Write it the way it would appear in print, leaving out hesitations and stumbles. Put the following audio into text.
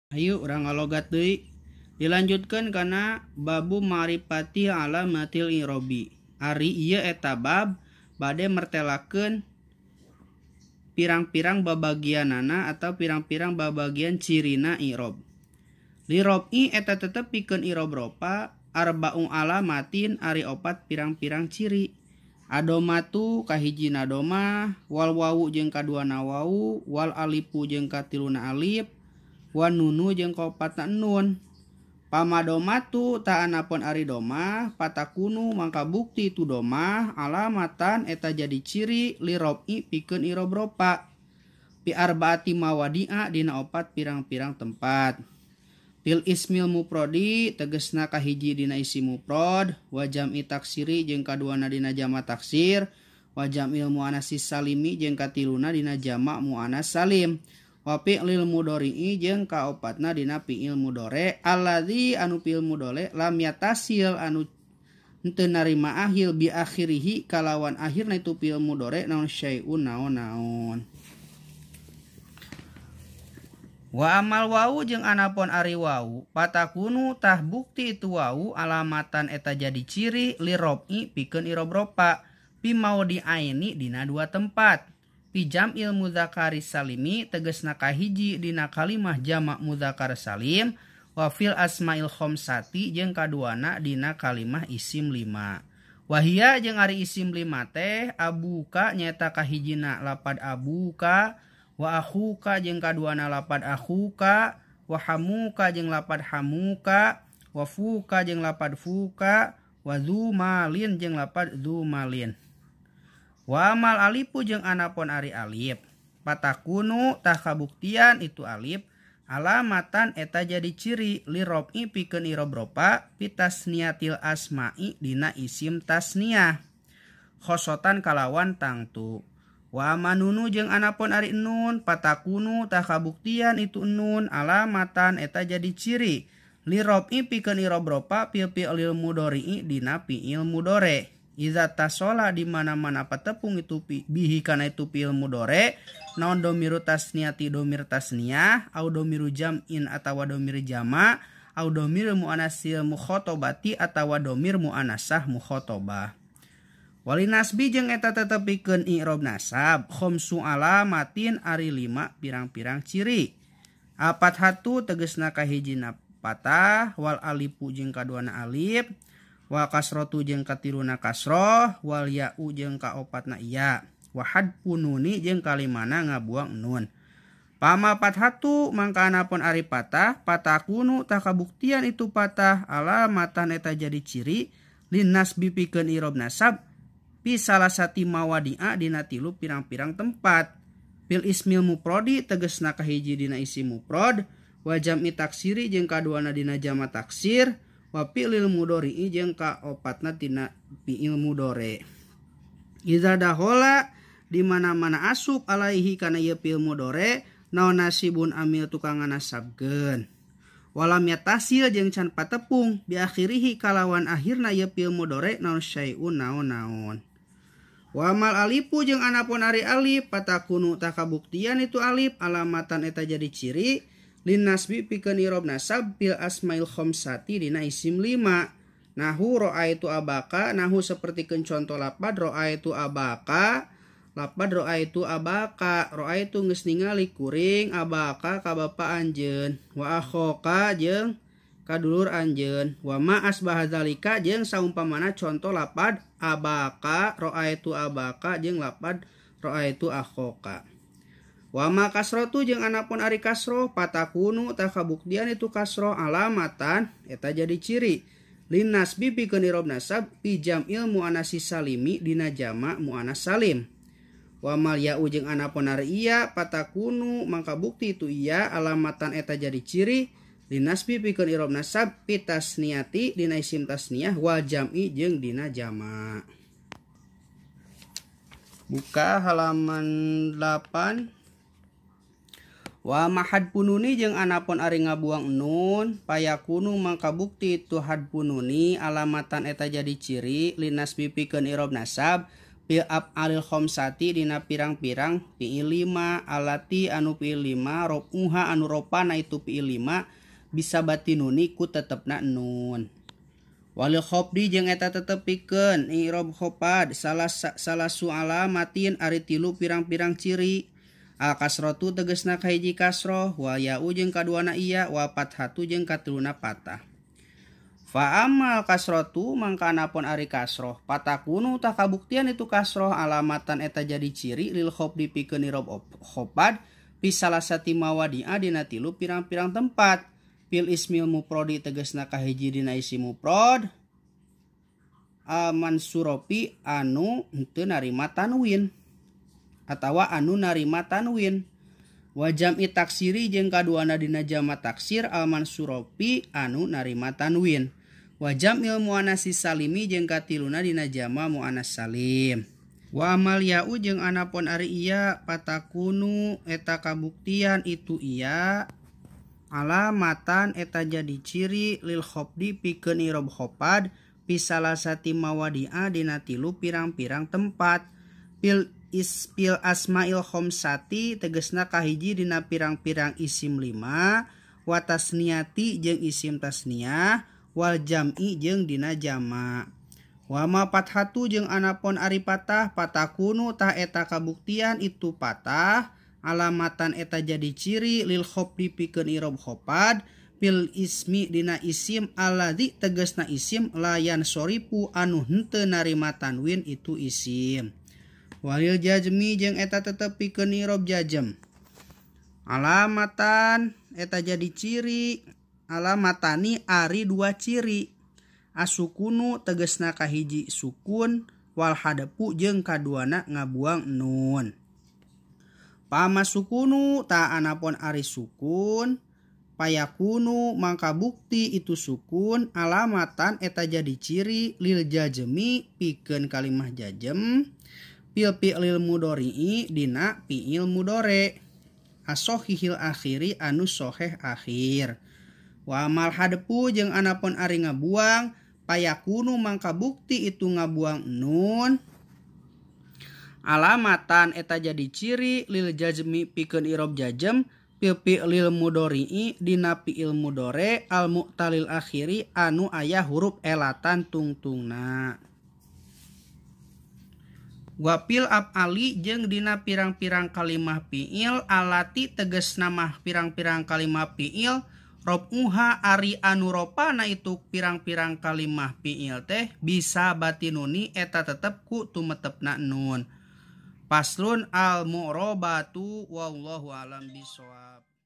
Ayo urang ngalogat deui. Dilanjutkeun kana babu ma'rifati alamatil i'robi. Ari ieu eta bab bade mertelakeun pirang-pirang babagianana atau pirang-pirang babagian cirina i'rob. Lirobi eta tetep pikeun i'rob ropa arba'u alamatin ari opat pirang-pirang ciri. Adomatu kahijina doma, wal wawu jeung kaduana wawu, wal alipu jeung katiluna alif, wan nunu jeung kaopatna nun. Pamadomatu ta anapun ari doma, patakunu mangka bukti tu doma alamatan eta jadi ciri lirobi pikeun i'rob ropa. Pi arbaati mawadi'a dina opat pirang-pirang tempat. Fil ismil muprodi tegesna kahiji dina isi muprod, wa jam'i taksiri jeung kaduana dina jama taksir, wa jam'il muannasis salimi jeung katiluna dina jama muannas salim, wa fi'lil mudhari'i jeung kaopatna dina fi'il mudhari alladzi anu fi'il mudhari lam yatasil anu henteu narima akhir bi akhirihi kalawan akhirna itu fi'il mudhari naon syai'un naon-naon. Wa amal wawu jeung anapon ari wawu patakunu tah bukti itu wawu alamatan eta jadi ciri lirobi pikeun i'rob ropa pi maudi aini dina dua tempat. Pi jam'il mudzakari salimi tegesna kahiji dina kalimah jamak mudzakar salim, wa fil asmail khamsati jeung kaduana dina kalimah isim lima. Wahia jeung ari isim lima teh abuka nyaeta kahijina lapad abuka, wa akhuka jeung kaduana lapad akhuka, wa hamuka jeung lapad hamuka, wa fuka jeung lapad fuka, wa dzumalin jeung lapad dzumalin. Wa amal alipu jeung anapon ari alif patakunu tah kabuktian itu alif alamatan eta jadi ciri lirobi pikeun i'rob ropa pitasniatil asma'i dina isim tasniah khosotan kalawan tangtu. Wa manunu jeung anapon ari nun patakunu tah kabuktian itu nun alamatan eta jadi ciri lirobi pikeun i'rob ropa fil fi'lil mudhari'i dina fi'il mudhari. Iza tasola di mana-mana patepung itu bihi kana itu fi'il mudhari naon domiru tasniati domir tasniah au domiru jam'in atawa domir jama au domir muannasil mukhatobati atawa domir muannasah mukhatobah. Wali nasbi jeung eta tetep pikeun i'rob nasab khamsu alamatin ari lima pirang-pirang ciri. Apat hatu tegesna kahijina patah, wal alipu jeung kaduana alif, wal kasrotu jeung katiluna kasroh, wal ya'u jeung kaopatna iya, wa hadfu nuni jeung kalimana ngabuang nun. Pama fathatu mangka anapun ari patah patakunu tah kabuktian itu patah alamatan eta jadi ciri linnasbi pikeun i'rob nasab pi salasati mawadi'a dina tilu pirang-pirang tempat. Fil ismil muprodi tegesna kahiji dina isi muprod, wa jam'i taksiri jeung kaduana dina jama taksir, wa fi'lil mudhari'i jeung kaopatna dina fi'il mudhari. Iza dahola di mana-mana asup alaihi kana ieu fi'il mudhari naon nasibun amil tukang nasabkeun. Walam yatasil jeung can patepung bi akhirihi kalawan akhirna ieu fi'il mudhari naon syai'un naon-naon. Wa amal alipu jeung anapun ari alif patakunu tah kabuktian itu alif alamatan eta jadi ciri linnasbi pikeun i'rob nasab fil asmail khamsati dina isim lima. Nahu ra'aitu abaka, nahu sapertikeun conto lapad ra'aitu abaka, lapad ra'aitu abaka, ra'aitu geus ningali kuring abaka ka bapa anjeun, wa akhoka jeung kadulur anjeun, wa ma asbaha zalika jeung saumpamana conto lapad abaka ra'aitu abaka jeung lapad ra'aitu akhoka. Wa ma kasrotu jeung anapun ari kasroh patakunu tah kabuktian itu kasroh alamatan eta jadi ciri linnasbi pikeun i'rob nasab pi jam'il muannasis salimi dina jama muannas salim. Wa mal ya'u jeung anapun ari iya patakunu mangka bukti itu iya alamatan eta jadi ciri linnasbi pikeun i'rob nasab pi tasniati dina isim tasniah wal jam'i jeung dina jama. Buka halaman 8. Wa mahad pununi jeung anapun ari ngabuang nun payakunu mangka bukti itu had pununi alamatan eta jadi ciri linnasbi pikeun i'rob nasab Fil af'alil khamsati dina pirang-pirang fi'il 5 alati anu fi'il 5 rofuha anu ropana itu fi'il 5 bisa batinuni ku tetepna nun. Walil khofdi jeung eta tetep pikeun i'rob khofad salasu alamatin ari tilu pirang-pirang ciri. Al kasratu tegasna kahiji kasroh wa ya'u jeung kaduana iya wa fathatu jeung katiluna patah. Fa amal kasratu mangka anapun ari kasroh patakunu tah kabuktian itu kasroh alamatan eta jadi ciri lil khofdi pikeun i'rob khofad fi salasati mawadi'a dina tilu pirang-pirang tempat. Fil ismil muprodi tegasna kahiji dina isim muprod mansuropi anu henteu narima tanwin atawa anu narima tanwin wa jam'i taksiri jeung kaduana dina jama taksir al mansuropi anu narima tanwin wa jam'il muannasi salimi jeung katiluna dina jama muannas salim wa amal ya'u jeung anapun ari iya patakunu eta kabuktian itu iya alamatan eta jadi ciri lil khofdi pikeun i'rob khofad fi salasati mawadi'a dina tilu pirang-pirang tempat. Fil ispil asmail khamsati tegasna kahiji dina pirang-pirang isim 5 wa tasniyati jeung isim tasniyah wal jam'i jeung dina jama. Wa ma fathatu jeung anapon ari patah patakunu tah eta kabuktian itu patah alamatan eta jadi ciri lil khofdi pikeun i'rob khofad fil ismi dina isim alladzi tegasna isim layan soripu anu henteu narima tanwin itu isim. Walil jazmi jeung eta tetep pikeun i'rob jazm alamatan eta jadi ciri alamatani ari dua ciri asukunu tegasna kahiji sukun wal hadapu jeung kaduana ngabuang nun. Pama sukunu ta anapon ari sukun payakunu mangka bukti itu sukun alamatan eta jadi ciri lil jazmi pikeun kalimah jazm fil fi'lil mudhari'i dina fi'il mudhari asohihil akhiri anu soheh akhir. Wa amal hadpu jeung anapon ari ngabuang payakunu mangka bukti itu ngabuang nun alamatan eta jadi ciri lil jazmi pikeun i'rob jazm fil fi'lil mudhari'i dina fi'il mudhari al mu'talil akhiri anu aya huruf elatan tungtungna. Wa fil af'ali jeung dina pirang-pirang kalimah fi'il alati tegasna mah pirang-pirang kalimah fi'il rofuha ari anu ropana itu pirang-pirang kalimah fi'il teh bisa batinuni eta tetep ku tumetepna nun. Paslun al mu'robatu wallahu alam bisawab.